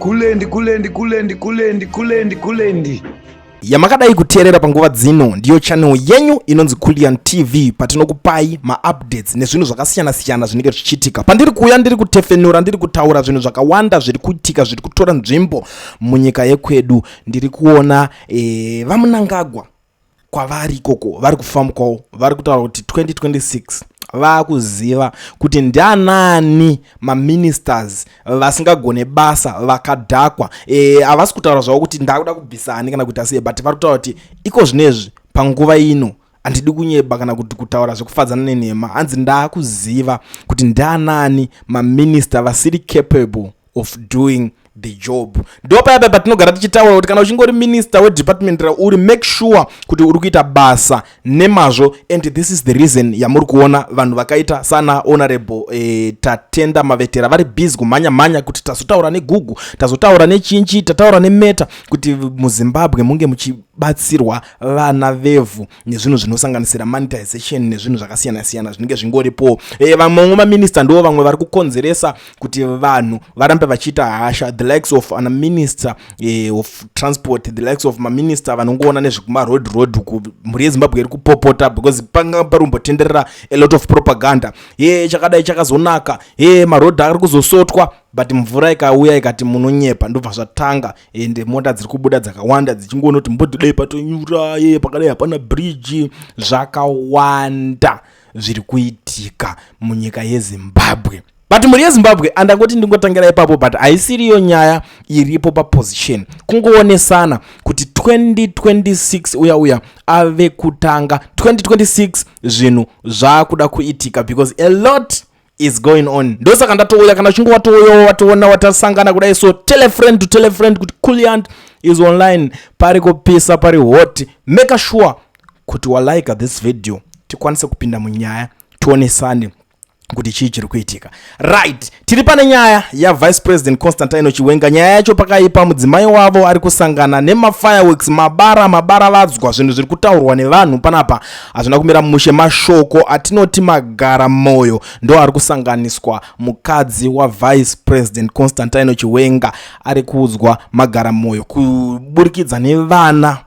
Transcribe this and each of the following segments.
Kulendi, kulendi, kulendi, kulendi, kulendi, kulendi. Yamakadai kuteerera panguva dzino ndiyo channel yenyu inonzi Kulian TV, patinokupai maupdates nezvinhu zvakasiyana-siyana zvinenge zvichiitika. Pandiri kuuya ndiri kutefenura, ndiri kutaura zvinhu zvakawanda zviri kuitika, zviri kutora nzvimbo munyika yekwedu. Ndiri kuona vaMnangagwa kwavari ikoko vari kufamukwawo, vari kutaura kuti 2026 vakuziva kuti ndianani maministers vasingagone basa, vakadhakwa. Havasi kutaura zvavo kuti ndakuda kubvisa ani kana kuita sei, but vari kutaura kuti iko zvinezvi panguva ino handidi kunyeba kana kuti kutaura zvekufadzana nenhema. Hanzi ndaakuziva kuti ndianani maminista vasiri capable of doing the job. Ndo paya paya patinogara tichitaura kuti kana uchingori minister wedepartment rauri, make sure kuti uri kuita basa nemazvo. And this is the reason yamuri kuona vanhu vakaita sana Honorable Tatenda Mavetera vari busy kumhanya mhanya kuti tazotaura neGoogle, tazotaura nechinchi, tataura neMeta, kuti muZimbabwe munge muchibatsirwa vana vevhu nezvinhu zvinosanganisira monetization nezvinhu zvakasiyana-siyana zvinenge zvingoripo. Vamwe maminista ndo vamwe vari kukonzeresa kuti vanhu varambe vachiita hasha, the likes of ana minister of transport, the likes of maminista vanongoona nezvekumaroad road. Mhuri yeZimbabwe iri kupopota because panga parumbotenderera a lot of propaganda ye chakadai chakazonaka, ye marodhi ari kuzosotwa, but mvura ikauya ikati munonyepa, ndobva zvatanga. Ende mota dziri kubuda dzakawanda dzichingoona kuti mbodidai patonyura ye pakadai hapana bridge. Zvakawanda zviri kuitika munyika yeZimbabwe. But mhuri yeZimbabwe, andangoti ndingotangira ipapo, but haisiriyo nyaya iripo paposition. Kungoonesana kuti 2026 uya uya ave kutanga 2026, zvinhu zvaakuda kuitika because a lot is going on. Ndosaka ndatouya. Kana uchinge watouyawo, watoona watasangana kudai, so tell a friend to tell a friend kuti Kuliant is online. Pari kupisa, pari hot. Make sure kuti walike this video, tikwanise kupinda munyaya, tionesane kuti chii chiri kuitika. Right, tiri pane nyaya yaVice President Constantino Chiwenga. Nyaya yacho pakaipa, mudzimai wavo ari kusangana nemafireworks, mabara mabara vadzwa. Zvinhu zviri kutaurwa nevanhu panapa hazvina kumira mushe. Mashoko atinoti magara mwoyo ndo ari kusanganiswa. Mukadzi waVice President Constantino Chiwenga ari kuudzwa magara mwoyo kuburikidza nevana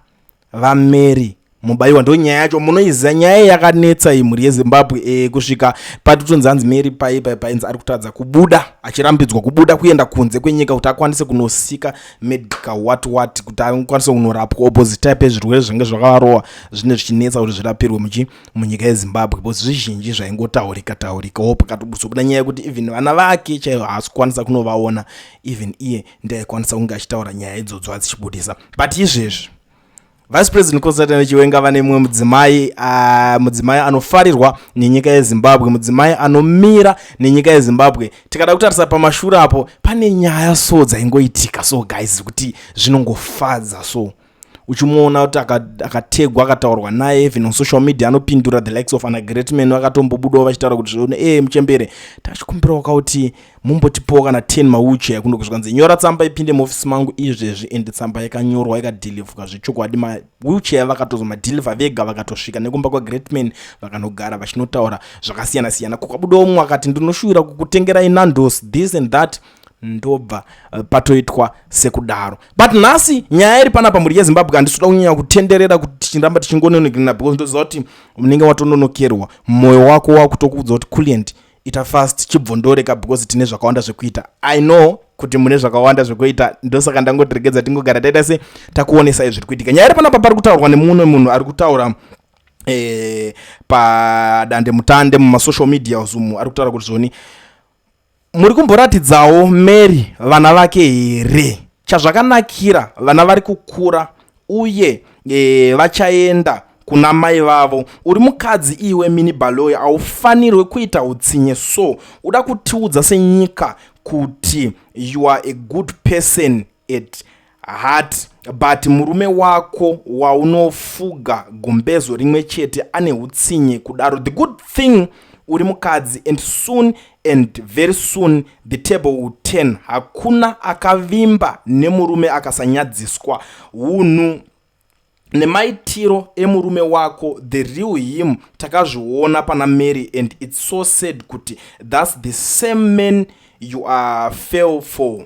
vaMary Mubayiwa. Ndo nyaya yacho munoiziva, nyaya yakanetsa iyi, mhuri yeZimbabwe, kusvika patotonzi hanzi Mary pai pai painzi ari kutadza kubuda, achirambidzwa kubuda kuenda kunze kwenyika kuti akwanise kunosika medical what what, kuti akwanise kunorapwa opposite type yezvirwere zvinenge zvakavarova, zvine zvichinetsa kuti zvirapirwe muchi munyika yeZimbabwe, because zvizhinji zvaingotaurika taurikawo. Pakatobuda nyaya yekuti even vana vake chaivo haasi kukwanisa kunovaona, even iye ndiaikwanisa kunge achitaura nyaya idzodzo adzichibudisa. But izvezvi Vice President Constantino Chiwenga vane mumwe mudzimai, mudzimai anofarirwa nenyika yeZimbabwe, mudzimai anomira nenyika yeZimbabwe. Tikada kutarisa pamashure apo, pane nyaya so dzaingoitika so guys, kuti zvinongofadza. So uchimuona kuti akategwa, akataurwa naye even on social media, anopindura. The likes of ana Greatman vakatombobudawo vachitaura kuti zvone muchembere, tachikumbirawo kauti mumbotipowo kana 10 mawheelchair kuno. Kusvikanzi nyora tsamba ipinde muofisi mangu izvezvi, and tsamba yakanyorwa, ikadhilivhwa zvechokwadi. Mawheelchair vakatozomadhilivha vega, vakatosvika nekumba kwaGreatman, vakanogara vachinotaura zvakasiyana siyana. Kukabudawo mumwe akati ndinoshuvira kukutengerai Nandos, this and that, ndobva patoitwa sekudaro. But nhasi nyaya iri panapa, mhuri yeZimbabwe, handisi kuda kunyanya kutenderera kuti tichiramba tichingononokerana, because ndoziva kuti unenge watononokerwa, mwoyo wako wakutokuudza kuti Kulient, ita fast, chibvondoreka, because tine zvakawanda zvekuita. I know kuti mune zvakawanda zvekuita, ndosaka ndangotiregedza tingogara taita se takuonesai zviri kuitika. Nyaya iri panapa, pari kutaurwa nemumwe munhu ari kutaura padande mutande mumasocial media umu. Ari kutaura kuti zvoni muri kumboratidzawo Mary vana vake here? Chazvakanakira, vana vari kukura uye vachaenda kuna mai vavo. Uri mukadzi iwe, Mini Baloyi, haufanirwe kuita utsinye. So uda kutiudza senyika kuti you are a good person at heart, but murume wako waunofuga gumbezo rimwe chete ane utsinye kudaro. The good thing uri mukadzi, and soon and very soon the table will turn. Hakuna akavimba nemurume akasanyadziswa. Unhu nemaitiro emurume wako, the real him, takazviona pana Mary, and it's so sad kuti that's the same man you are fell for.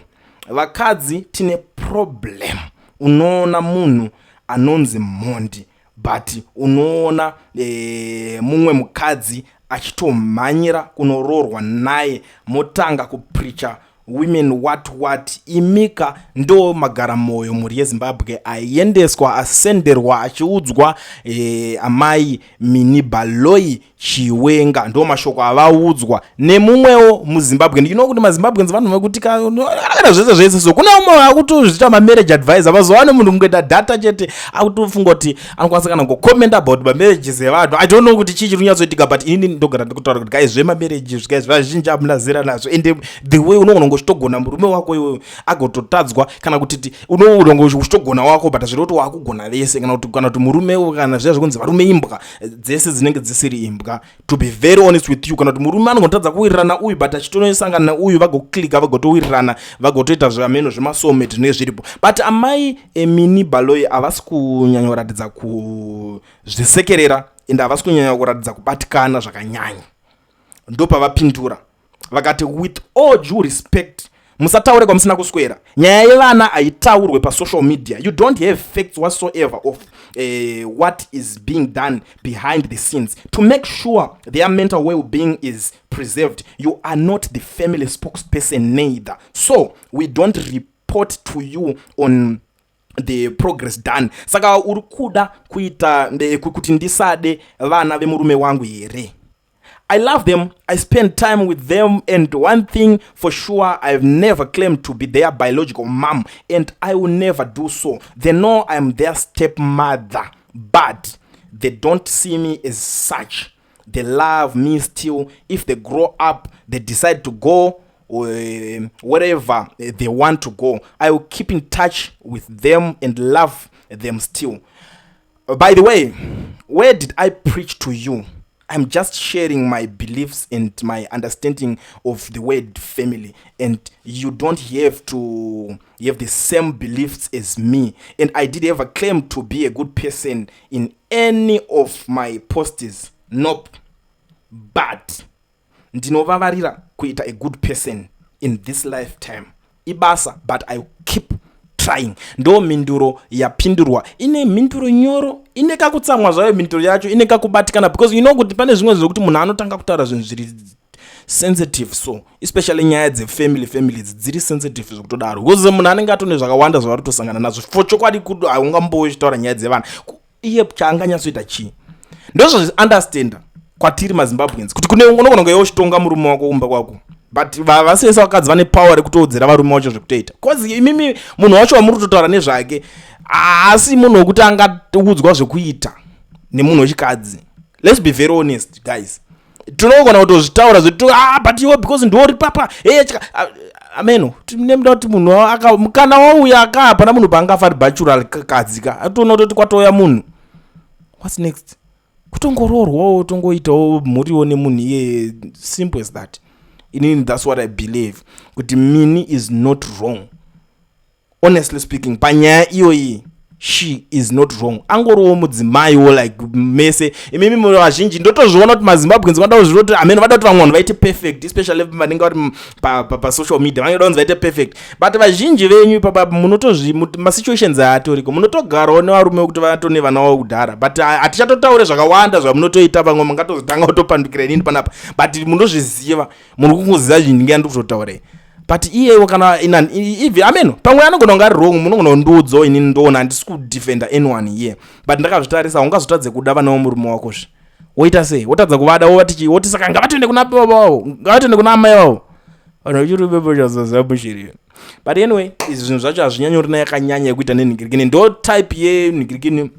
Vakadzi tine problem. Unoona munhu anonzi mhondi, but unoona mumwe mukadzi achitomhanyira kunoroorwa naye, motanga kupreacha women what what. Imika ndo magara mwoyo. Mhuri yeZimbabwe, aiendeswa, asenderwa achiudzwa amai Mini Baloi Chiwenga, ndo mashoko avaudzwa nemumwewo muZimbabwe. Ndino kuti maZimbabweans vanhu vekuti kana zvese zvese. So kune umwe akutozviita mamarriage advisor mazuva ano. Munhu kungoita data chete, akutofunga kuti anokwanisa kana kucomment about mamarriages evanhu. I don't know kuti chii chiri kunyatsoitika, but inini ndogara ndikutaura kuti guys, zvemamarriages, guys, vazhinji hamuna zera nazvo. Ende the way unogona kunge uchitogona murume wako iwewe agototadzwa, kana kuti unogona uchitogona wako, but zviri kuti wakugona vese, kana kuti murume, kana zviya zvekunzi varume imbwa, dzese dzinenge dzisiri imbwa, to be very honest with you. Kana kuti murume anogotadza kuwirirana uyu, but achitonosangana neuyu, vagoclicka, vagotowirirana, vagotoita zvameno zvemasoulmate zvinenge zviripo. But amai Mini Baloi havasi kunyanya kuratidza kuzvisekerera, ende havasi kunyanya kuratidza kubatikana zvakanyanya. Ndopavapindura vakati, "With all due respect, musataure kwamusina kuswera. Nyaya yevana haitaurwe pasocial media. You don't have facts whatsoever of what is being done behind the scenes to make sure their mental well-being is preserved. You are not the family spokesperson neither, so we don't report to you on the progress done. Saka uri kuda kuita kuti ndisade vana vemurume wangu here? I love them. I spend time with them. And one thing for sure, I've never claimed to be their biological mom, and I will never do so. They know I'm their stepmother, but they don't see me as such. They love me still. If they grow up, they decide to go wherever they want to go, I will keep in touch with them and love them still. By the way, where did I preach to you? I'm just sharing my beliefs and my understanding of the word family, and you don't have to have the same beliefs as me. And I did ever claim to be a good person in any of my posts? Nope. But ndinovavarira kuita a good person in this lifetime. Ibasa, but I keep trying." Ndo mhinduro yapindurwa. Ine mhinduro nyoro, ine kakutsamwa zvayo mhinduro yacho, ine kakubatikana, because you know kuti pane zvimwe zvekuti munhu anotanga kutaura zvinhu zviri sensitive, so especially nyaya dzefamily, families dziri sensitive zvekutodaro, because munhu anenge atone zvakawanda zvavari kutosangana nazvo. For chokwadi, kuti haungambowe uchitaura nyaya dzevana, iye chaanganyatsoita chii? Ndozvozviunderstanda kwatiri maZimbabweans kuti kune unogona kunge iwe uchitonga murume wako kumba kwako, but vasese vakadzi vane power rekutoudzera varume vacho zvekutoita, 'cause imimi munhu wacho wamuri kutotaura nezvake haasi munhu wekuti angaudzwa zvekuita nemunhu wechikadzi. Let's be very honest, guys. Tinogona kutozvitaura zvekuti, ah, but iwe because ndori papa ameno nemuda kuti munhu kana wauya aka, hapana munhu paangafa ari bachelor kadzi ka. Atoona kutoti kwatouya munhu, what's next? Kutongoroorwawo, tongoitawo mhuriwo nemunhu iyeye. Simple as that. Inini, that's what I believe, kuti Mini is not wrong. Honestly speaking, panyaya iyoyi she is not wrong. Angoriwo mudzimaiwo like mese imimi vazhinji. Ndotozviona kuti maZimbabweans vanoda kuzviona kuti amene vada kuti vamwe vanhu vaite perfect, especially vanenge vari pasocial media, vanenge vada kunzi vaite perfect. But vazhinji venyu ipapa munotozvi masituations aatoriko, munotogarawo nevarume vekuti vatone vana vavo kudhara, but hatichatotaure zvakawanda zvamunotoita. Vamwe mungatozotanga kutopandukira inini panapa, but munozviziva, muri kungoziva zvinhu ndinge ndikutotaurei. But iyewo kana even ameno pamwe anogona kunge ari wrong, munogona kundiudzawo inini ndoona. Handisi kudefenda anyone here, but ndakazvitarisa, ungazotadze kuda vana vomurume wakozve, woita sei? Wotadza kuvada, wovati, woti saka ngavatoende kuna baba vavo, ngavatoende kuna amai vavo, vanhu vachirubepochazazabushiriyo. But anyway, izvi zvinhu zvacho hazvinyanyorina yakanyanya yekuita nenhingirikini. Ndo type yenhingirikini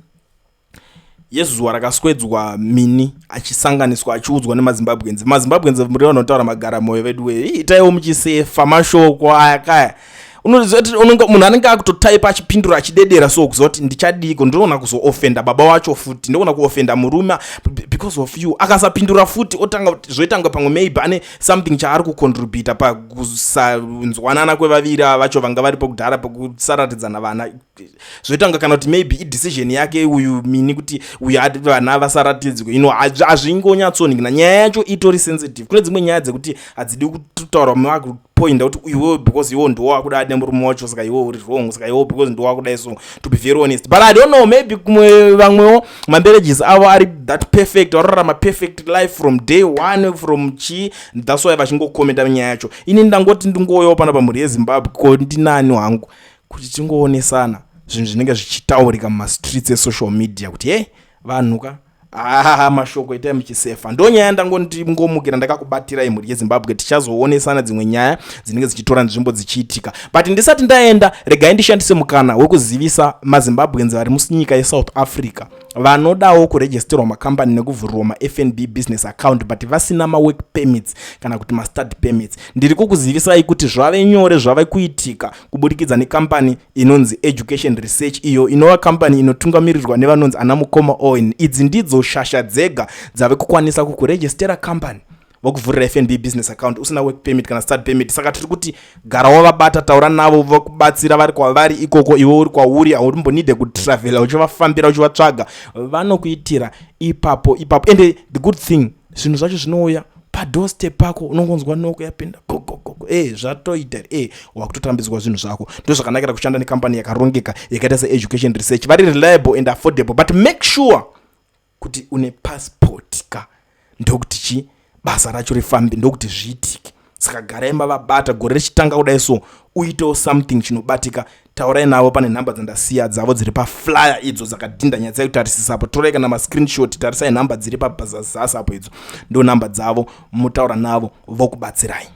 yezuva rakaswedzwa Mini achisanganiswa, achiudzwa nemaZimbabweans. MaZimbabweans muri vanotaura magara mwoyo vedu we. Itaiwo muchisefa mashoko aya kaya. Munhu anenge akutotaipa, achipindura, achidedera, so kuziva kuti ndichadiko, ndinoona kuzoofenda baba wacho futi, ndinoona kuofenda murume because of you. Akasapindura futi, otanga zvoitanga pamwe maybe ane something chaari kucontributa pakusanzwanana kwevaviri ava vacho vanga varipo kudhara, pakusaratidzana vana. Zvoitanga kana kuti maybe idecision yake uyu Mini kuti uyu vana vasaratidzwe. Ino hazvingonyatsoningina, nyaya yacho itori sensitive. Kune dzimwe nyaya dzekuti hadzidi kutaura. kupoinda kuti iwewe, because iwewe ndiwo wakuda nemurume wacho, saka iwewe uri wrong, saka iwewe because ndiwo wakudai. So to be very honest, but I don't know, maybe kumwe vamwewo mamarriages avo ari that perfect, varorama perfect life from day one, from chi, that's why vachingokomenda nyaya yacho. Ini ndangoti ndingoyawo pana pamhuri yeZimbabwe, ko ndinani hangu kuti tingoonesana zvinhu zvinenge zvichitaurika mumastreets esocial media, kuti he, vanhu ka, aa, mashoko itai muchisefa. Ndo nyaya ndangondingomukira ndakakubatirai, mhuri yeZimbabwe. Tichazoonesana dzimwe nyaya dzinenge dzichitora nzvimbo dzichiitika, but ndisati ndaenda, regai ndishandise mukana wekuzivisa maZimbabweans vari munyika yeSouth Africa vanodawo kuregisterwa makambani nekuvhurirwa maFNB business account, but vasina mawork permits kana kuti mastudy permits. Ndiri kukuzivisai kuti zvave nyore, zvave kuitika kuburikidza nekambani inonzi Education Research, iyo inova kambani inotungamirirwa nevanonzi ana mukoma Owen. Idzi ndidzo shasha dzega dzave kukwanisa kukurejistera kambani, vokuvhurira FNB business account usina work permit kana study permit. Saka tiri kuti gara wavabata, taura navo, vakubatsira vari kwavari ikoko. Iwe uri kwauri, haumbonide kutravhela uchivafambira uchivatsvaga, vanokuitira ipapo ipapo. And the good thing, zvinhu zvacho zvinouya padoorstep pako. Unongonzwa noko yapinda, gogogogo, zvatoita, wakutotambidzwa zvinhu zvako. Ndo zvakanakira kushanda nekambani yakarongeka yakaita seEducation Research. Vari reliable and affordable, but make sure kuti une passport ka, ndokuti chi basa racho rifambe, ndokuti zviitike. Saka garai mavabata gore richitanga kudai, so uitewo something chinobatika. Taurai navo pane nhamba dzandasiya dzavo dziri paflyer idzo dzakadhinda. Nyatsai kutarisisa torai kana mascreenshot, tarisai nhamba dziri pabhazazasi apo. Idzo ndo nhamba dzavo, mutaura navo, vokubatsirai.